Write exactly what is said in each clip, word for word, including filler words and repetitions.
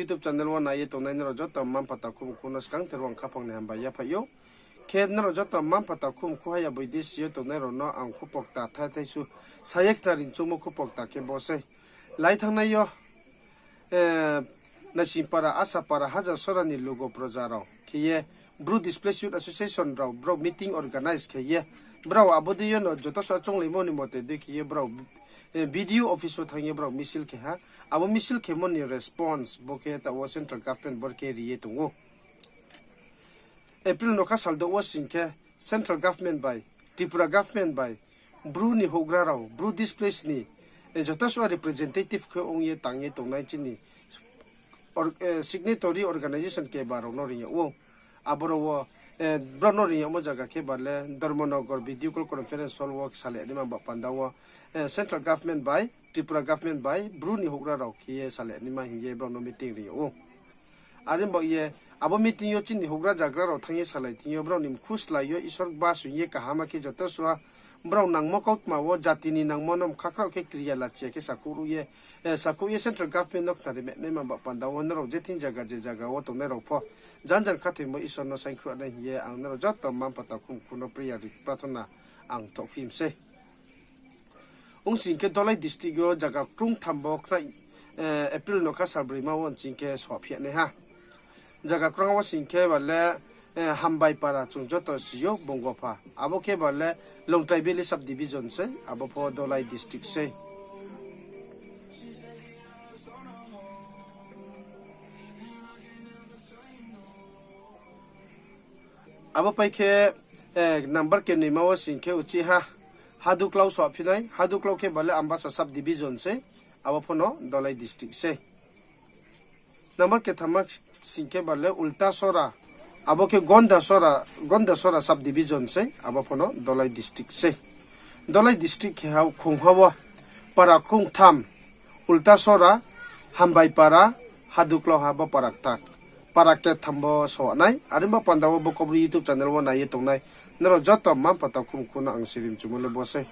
YouTube channel wo nai ye tongnai nrao joto mma-mpha takhu mkhu no skangther wo ang khaphang ni hambai yaphaih ou. Khe nrao joto mma-mpha takhu mkhu haya boidesi yo tongnai rao no ang khupokta thai thai su sa ye khna ri choungmo khupokta khe bo sei. Lai thanngnai yo, Naisingpara, Asapara, Hajarsora ni lugo proja rao khe ye Bru Displaced Youth Association rao brao meeting organize khe ye, brao abo dei yo no joto suh chounglaimo ni mote dei khe ye brao BDO office wo thanng ye brao misil khe ha. Abo misil khemo ni response bo khe taoh wo central government bor khe ri ye tong ou. April nokha sal douh wo sing khe central government bai, Tripura government bai, Bru ni houhgra rao, Bru displaced ni joto suh representative khe ong ye tang ye tongnai chini signatory organization keba rao no reing yag ou. Aboro wo, brao no reing yagmo zaga khe ba le Dharmanagar Video Call Conference Hall wo salai naima ba panda wo central government bai, Tripura government bai, Bru ni houhgra rao khe ye salai naima hing ye brao no meeting reing yag ou. Are baoh ye, abo meeting yo chini houhgra zagra rao thanng ye salai thing yo, brao ni mkhu slái yo Isor ba soing ye kaham khe joto suh brao nangmo kautma wo jati ni nangmo no mkha kraoh khe kriya lachiya khe sakhouh ye central government no khnari mehnaima ba panda wo nrao je thing zaga je zaga wo tongnai rao pho janjan khathoimo Isor no saingkhruh nai hing ye ang nrao joto mma-mpha takhu mkhu no prayer ri, prathona ang thohphi mi sei. Ong sing khe Dholai district yo zaga krungtham bo khnai, April nokha salbroima wo nsing khe sohphi nai ha. Zaga krungha wo sing khe ba le Hambaipara chung joto si ou Bongopha. Abo khe ba le Longtrai Valley subdivision sei, abo pho Dholai district sei. Abo pai khe number kenoima wo sing khe uchih ha Haduklau sohphi nai, Haduklau khe ba le Ambasa subdivision sei, abo pho no Dholai district sei. Number kethamma sing khe ba le Ultasora, abo khe Gondasora, Gondasora subdivision sei, abo pho no Dholai district sei. Dholai district khe ha khongha wo para krungtham, Ultasora, Hambaipara, Haduklau ha bo para ktham, para ketham bo soh nai. Are ba panda wo bo Kaubru YouTube channel wo nai ye tongnai nrao joto mma-mpha takhu mkhu no ang sirimchumo le bo sei.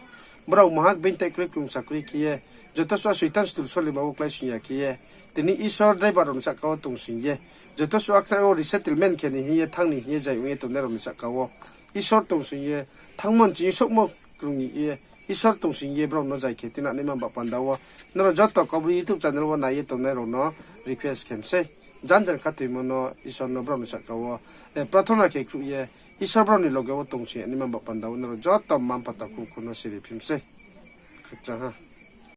Brao maha being tai kroi klumsa kroi khe ye, joto suh Soitan stur solima wo kláisoing ya khe ye, tini Isor driver rao ni sahka wo tongsoing ye, joto suh akhe wo resettlement khe ni hing ye thanng ni hing ye zai ong ye tongnai rao ni sahka wo Isor tongsoing ye, thanngmo nching souhmo krung ye, Isor tongsoing ye brao no zai khe tuinang naima ba panda wo nrao joto Kaubru YouTube channel wo nai ye tongnai rao no request khe mi sei. Janjan khathoimo no Isor no brao ni sahka wo prathona khe khruh ye, Isor brao ni loge wo tongsoing ya naima ba panda wo nrao joto mma-mpha takhu mkhu no siriphi mi sei. Khakchang ha.